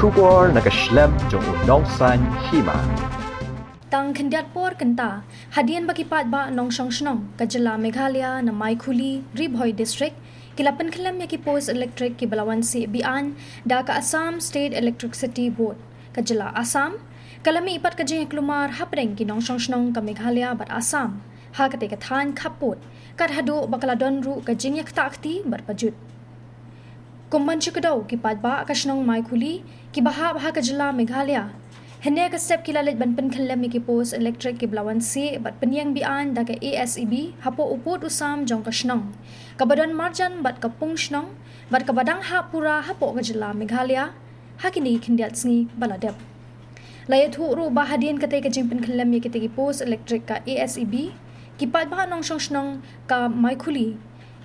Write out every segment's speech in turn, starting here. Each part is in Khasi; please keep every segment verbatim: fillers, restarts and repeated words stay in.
Khubor na ka shlem jong u Nongsaiñ Hima. Tang khyndiat por kynta, hadien ba ki paidbah nongshong shnong ka jylla Meghalaya na Maikhuli, Ri Bhoi District, ki la pynkhyllem ïa ki post elektrik kiba la wan sieh be-aiñ da ka Assam State Electricity Board. Ka jylla Assam ka la mih pat ka jingïaklumar hapdeng ki nongshong shnong ka Meghalaya bad Assam ha katei ka thaiñ khappud, kat haduh ba ka la don ruh ka jingïaktah kti bad pajut. Kum ban shu kdew, ki paidbah ka shnong Maikhuli kiba hap ha ka jylla Meghalaya, hynne ka step ki la leit ban pynkhyllem ïa ki post elektrik kiba la wan sieh bad pynïeng be-aiñ da ka A S E B hapoh u pud u sam jong ka shnong, kaba don marjan bad ka pung shnong bad kaba dang hap pura hapoh ka jylla Meghalaya ha kine ki khyndiat sngi ba la dep. La ïathuh ruh ba hadien katei ka jingpynkhyllem ïa kitei ki post elektrik ka A S E B, ki paidbah nongshong shnong ka Maikhuli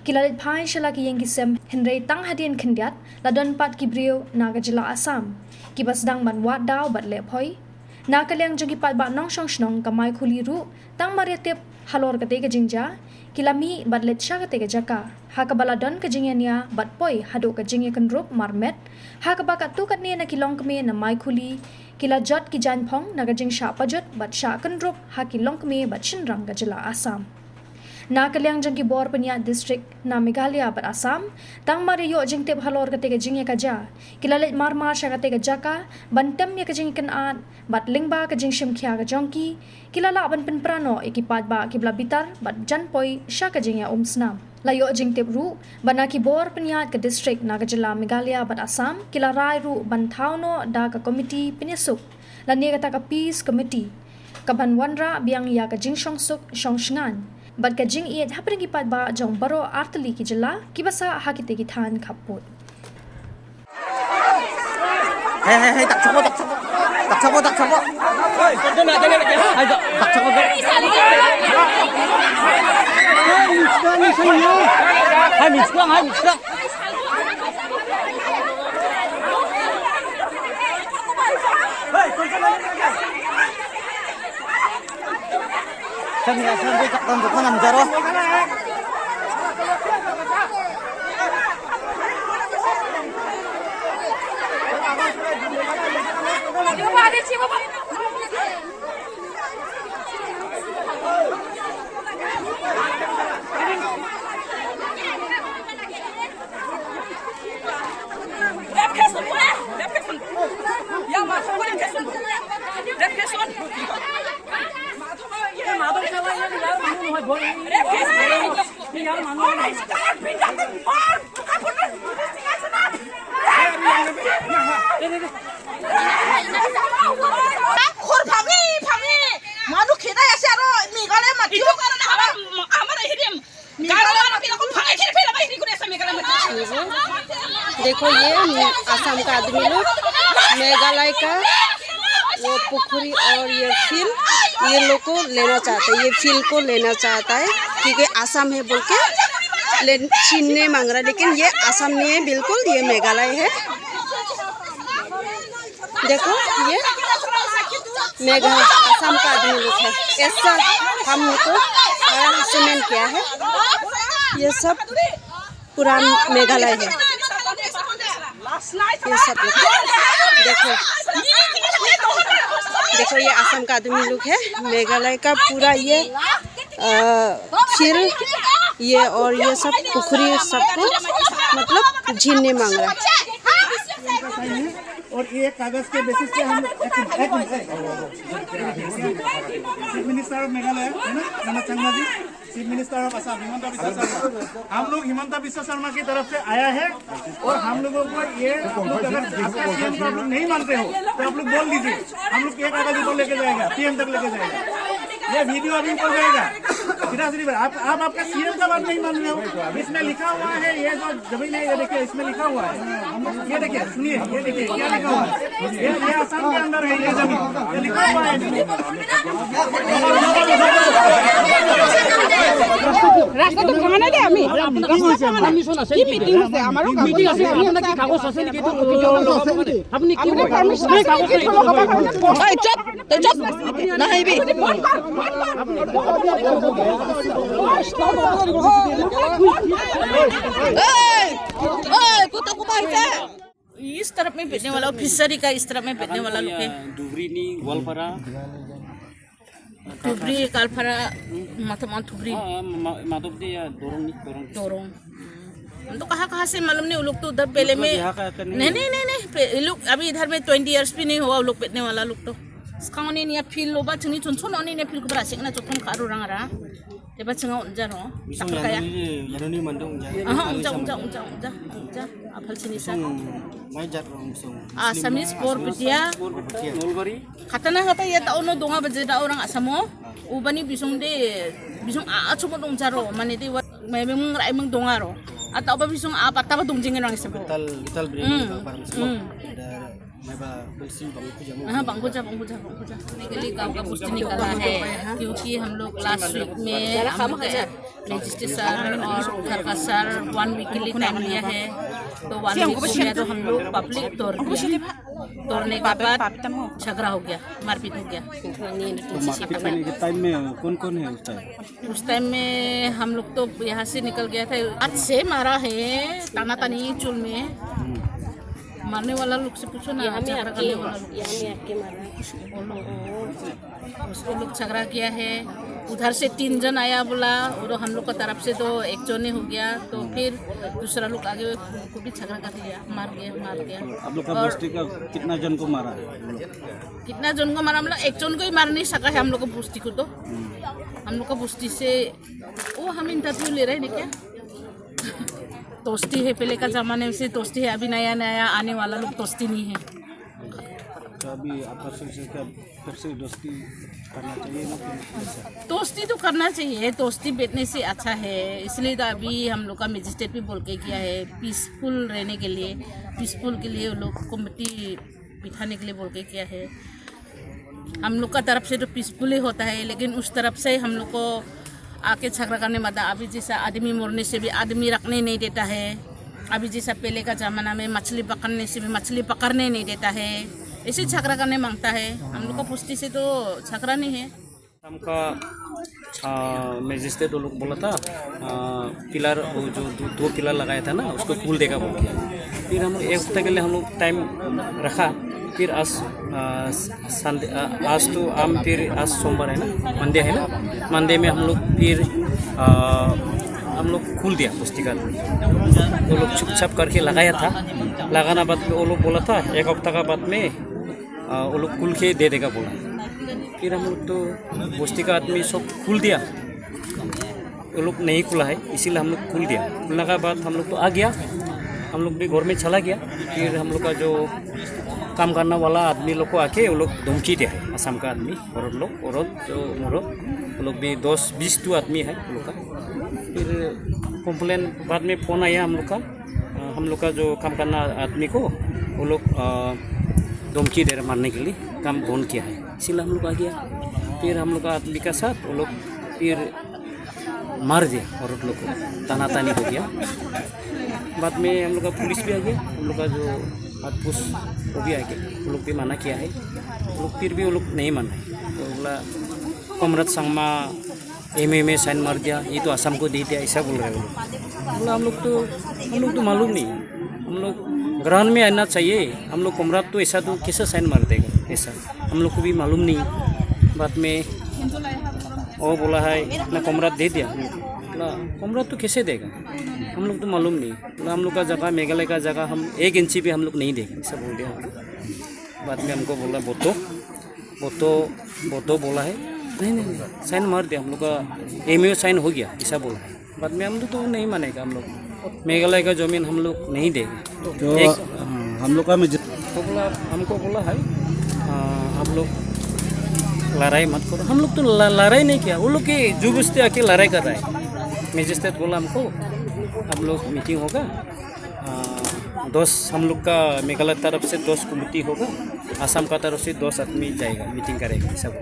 ki la leit phai sha la ki ïing ki sem, hynrei tang hadien khyndiat la don pat ki briew na ka jylla Assam kiba sdang ban wad daw bad leh phoi. Na ka liang jong ki paidbah nongshong shnong ka Maikhuli ruh, tang mar ïa tip halor katei ka jingjia, ki la mih bad leit sha katei ka jaka, ha kaba la don ka jingïania bad poi haduh ka jingïakynrup marmet, ha kaba katto katne na ki longkmie na Maikhuli ki la jot ki jaiñphong na ka jingshah pajut bad shah kynrup ha ki longkmie bad shynrang ka jylla Assam. Na ka liang jong ki bor pynïaid district na Meghalaya bad Assam, tang mar ïa ïoh jingtip halor katei ka jingïakajia, ki la leit mar mar sha katei ka jaka ban tem ïa ka jingïakynad bad lyngba ka jingshim khia ka jong ki, ki la lah ban pynpra noh ïa ki paidbah kiba la bitar bad jan poi sha ka jingïaumsnam. La ïoh jingtip ruh ba na ki bor pynïaid ka district na ka jylla Meghalaya bad Assam ki la rai ruh ban thaw noh da ka komiti pynïasuk, lane kata ka Peace Committee, ka ban wanrah biang ïa ka jingshongsuk shongshngaiñ bad ka jingïeit hapdeng ki paidbah jong baroh artylli ki jylla kiba sah ha kitei ki thaiñ khappud. Hey, hey, hey, tak chabo, tak chabo. Tak chabo, tak chabo. Hey, tak chabo. Hai, misklang, hai, misklang. Khor phangi, phangi. Manu kheda ya se aro Meghalaya ma. Itu karena apa? Amar hirim. देखो, ये असम का आदमी लोग मेघालय का वो पुखरी और ये फील्ड, ये लोग को लेना चाहता है, ये फील्ड को लेना चाहता है, क्योंकि असम है बोल के ले, छीनने मांग रहा है, लेकिन ये असम नहीं है बिल्कुल, ये मेघालय है। देखो, ये मेघा असम का आदमी लोग है, ऐसा हम लोग को हरासमेंट किया है। ये सब पूरा मेघालय है, ये सब लोग। देखो, देखो, ये असम का आदमी लोग है, मेघालय का पूरा ये, अ, फील्ड, ये और ये सब पुखरी, सबको मतलब छीनने मांग रहा है। और ये कागज के बेसिस पे हम एक, एक, एक, चीफ मिनिस्टर ऑफ मेघालय है ना, मनोज संगमा जी, चीफ मिनिस्टर ऑफ असम हिमंता बिस्वा शर्मा, हम लोग हिमंता बिस्वा शर्मा की तरफ से आया है और हम लोगों को ये, आप लोग अगर आपका सीएम को आप लोग नहीं मानते हो तो आप लोग बोल दीजिए, हम लोग ये कागज ऊपर लेके जाएगा, पीएम तक लेके जाएगा। ये वीडियो अभी ऊपर जाएगा। सीधा सीधी बात, आप, आप आपका सीएम का बात नहीं मान रहे हो। इसमें लिखा हुआ है, ये जो जमीन है, ये देखिए, इसमें लिखा हुआ है। ये देखिए, सुनिए, ये देखिए, क्या लिखा हुआ है। ये, ये आसाम के अंदर है, ये जमीन, ये लिखा हुआ है इसमें। রাস্তাটো ভাঙা নাই দে আমি। কি মিটিং আছে? আমাৰো মিটিং আছে। আপোনাৰ কি কাগজ আছে নেকি? এইটো, এইটো, আপুনি কি, আপোনাৰ পাৰ্মিশ্যন আছে নেকি? এই, চুপ, তই চুপ। নাহিবি। এই, এই, ক'ত, ক'ৰ পৰা আহিছে? इस तरफ में बैठने वाला, फिशरी का इस तरफ में बैठने वाला लोग है। धुबरी नहीं, गोलपारा। धुबरी, गोलपारा, मतलब वहाँ धुबरी। हाँ, हाँ, मा-, माधव दे या दोरंग नहीं, दोरंग। दोरंग। हम तो कहाँ कहाँ से मालूम नहीं, वो लोग तो उधर पहले में। यहाँ का करने नहीं, नहीं, नहीं, नहीं, पे-, ये लोग अभी इधर में ट्वेंटी ईयर्स भी नहीं हुआ, वो लोग बैठने वाला लोग तो। Sekarang ni ya feel lo ba chini chun chun ni ne feel ko bra sik na chun ka ru rang ra. Te ba chinga unja ro. Bisong tak ka ya. Yanoni, yanoni mandong ja. Aha, unja, unja, unja, unja, unja. Apal sini sa. Bisong mai jat ro bisong. Ah, Assamese por bitia. Nolbari. Khatana kata ya ta ono donga baje da orang Assam o. Ubani bisong de, bisong a a chumo dong jaro. Mane de wat mai mung rai mung donga ro. Ata oba bisong a pata ba dong jing orang Assam o. Tal, tal beri. Hmm. Mai ba besi bang kuja. हाँ, bang kuja, bang kuja, bang kuja। निकली गांव का पुष्टि निकला है, क्योंकि हम लोग लास्ट वीक में हम लोग के मजिस्ट्रेट सर और उधर का सर वन वीक के लिए टाइम लिया है, तो वन वीक हो गया तो हम लोग पब्लिक तोड़ दिया। तोड़ने के बाद झगड़ा हो गया, मारपीट हो गया। तो मारपीट करने के टाइम में कौन कौन है उस टाइम? उस टाइम में हम लोग तो यहाँ से निकल गया था, हाथ से मारा है, ताना तानी चुल में। मारने वाला लोग से पूछो ना, ये हमें झगड़ा आके, करने वाला लोग। ये हमें आके मारा। वो लोग, उसको लोग झगड़ा किया है। उधर से तीन जन आया बोला, और हम लोग का तरफ से तो एक जन ही हो गया, तो फिर दूसरा लोग आगे को भी झगड़ा कर लिया, मार गया, मार गया। आप लोग का और बस्ती का कितना जन को मारा है? कितना जन को मारा, मतलब एक जन को ही मार नहीं सका है हम लोग का बस्ती को तो। हम लोग का बस्ती से, वो हम इंटरव्यू ले रहे हैं क्या? दोस्ती है, पहले का जमाने से दोस्ती है, अभी नया नया आने वाला लोग दोस्ती नहीं है। तो अभी आपका सोच है क्या, फिर से दोस्ती करना चाहिए ना, फिर कैसा? दोस्ती तो करना चाहिए, दोस्ती बैठने से अच्छा है, इसलिए तो अभी हम लोग का मजिस्ट्रेट भी बोल के किया है, पीसफुल रहने के लिए, पीसफुल के लिए वो लोग कमेटी बिठाने के लिए बोल के किया है। हम लोग का तरफ से तो पीसफुल ही होता है, लेकिन उस तरफ से हम लोग को आके झगड़ा करने, मतलब अभी जैसा आदमी मरने से भी आदमी रखने नहीं देता है, अभी जैसा पहले का जमाना में मछली पकड़ने से भी मछली पकड़ने नहीं देता है, ऐसे झगड़ा करने मांगता है। हम लोग का बस्ती से तो झगड़ा नहीं है। हमका, आ, मजिस्ट्रेट वो लोग बोला था, आ, पिलर, वो जो दो, दो पिलर लगाया था ना, उसको खोल देगा बोल के। फिर हम एक हफ्ते के लिए हम लोग टाइम रखा। फिर आज, आ, संडे, आ, आज तो हम, फिर आज सोमवार है ना, मंडे है ना, मंडे में हम लोग फिर, आ, हम लोग खोल दिया पुस्तिका। वो लोग चुपचाप करके लगाया था। लगाना बाद में वो लोग बोला था एक हफ्ता का बाद में, आ, वो लोग खुल के दे देगा बोला। फिर हम लोग तो बस्ती का आदमी सब खोल दिया, वो लोग नहीं खुला है, इसीलिए हम लोग खोल दिया। खुलने के बाद हम लोग तो आ गया, हम लोग भी घर में चला गया। फिर हम लोग का जो काम करने वाला आदमी लोग को आके वो लोग धमकी दिया है, असम का आदमी, औरत लोग, औरत जो मर्द, वो लोग भी दस बीस तो आदमी है वो लोग का। फिर कंप्लेन बाद में फ़ोन आया हम लोग का, अ, हम लोग का जो काम करना आदमी को वो लोग, अ, धमकी दे रहे मारने के लिए, काम बंद किया है, इसीलिए हम लोग आ गया। फिर हम लोग का आदमी का साथ वो लोग फिर मार दिया औरत लोग को, ताना तानी हो गया। बाद में हम लोग का पुलिस भी आ गया, हम लोग का जो आउटपोस्ट वो भी आ गया, वो लोग भी मना किया है, वो लोग फिर भी वो लोग नहीं मान रहे। तो बोला कमरत संगमा एमओयू में साइन मार दिया, ये तो असम को दे दिया, ऐसा बोल रहे हैं वो लोग। बोला हम लोग तो, हम लोग तो मालूम नहीं, हम लोग ग्राउंड में आना चाहिए, हम लोग कमरत तो ऐसा तो कैसे साइन मार देगा, ऐसा हम लोग को भी मालूम नहीं। बाद में वो बोला है ना कमरत दे दिया, बोला कमरत तो कैसे देगा, हम लोग तो मालूम नहीं। बोला हम लोग का जगह, मेघालय का जगह हम एक इंची भी हम लोग नहीं देंगे, ऐसा बोल दिया। बाद में हमको बोला बोतो, बोतो, बोतो बोला है, नहीं नहीं नहीं, साइन मार दिया, हम लोग का एमओयू साइन हो गया, ऐसा बोला है। बाद में हम लोग तो नहीं मानेगा, हम लोग मेघालय का जमीन हम लोग नहीं देंगे। तो एक हाँ, हम लोग का में जित- तो बोला, हमको बोला है, हाँ, आप लोग लड़ाई मत करो। हम लोग तो ल-, लड़ाई नहीं किया, वो लोग की जबरदस्ती आके लड़ाई कर रहा है। मजिस्ट्रेट बोला हमको, आप लोग मीटिंग होगा, हाँ, दस, हम लोग का मेघालय तरफ से दस कमेटी होगा, असम का तरफ से दस आदमी जाएगा, मीटिंग करेगा सब।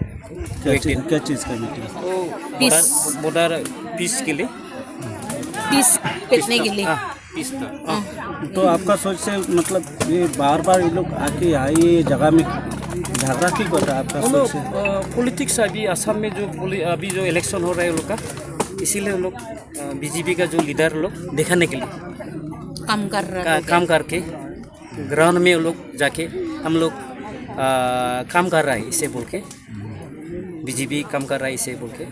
क्या एक चीज़, दिन। क्या चीज़ का मीटिंग? वो पीस। बॉर्डर, बॉर्डर पीस के लिए। पीस बैठने के लिए। हाँ, पीस का। हाँ। तो आपका सोच से, मतलब, ये बार बार ये लोग आके यहाँ ये जगह में झगड़ा क्यों करता है आपका सोच से? पॉलिटिक्स अभी असम में जो पोलि-, अभी जो इलेक्शन हो रहा है उन लोग का, इसीलिए उन लोग, अ, बीजेपी का जो लीडर लोग दिखाने के लिए काम कर रहा का-, है। काम करके ग्राउंड में लोग जाके हम लोग आ, काम कर रहा है इससे बोल के, बीजेपी काम कर रहा है इससे बोल के।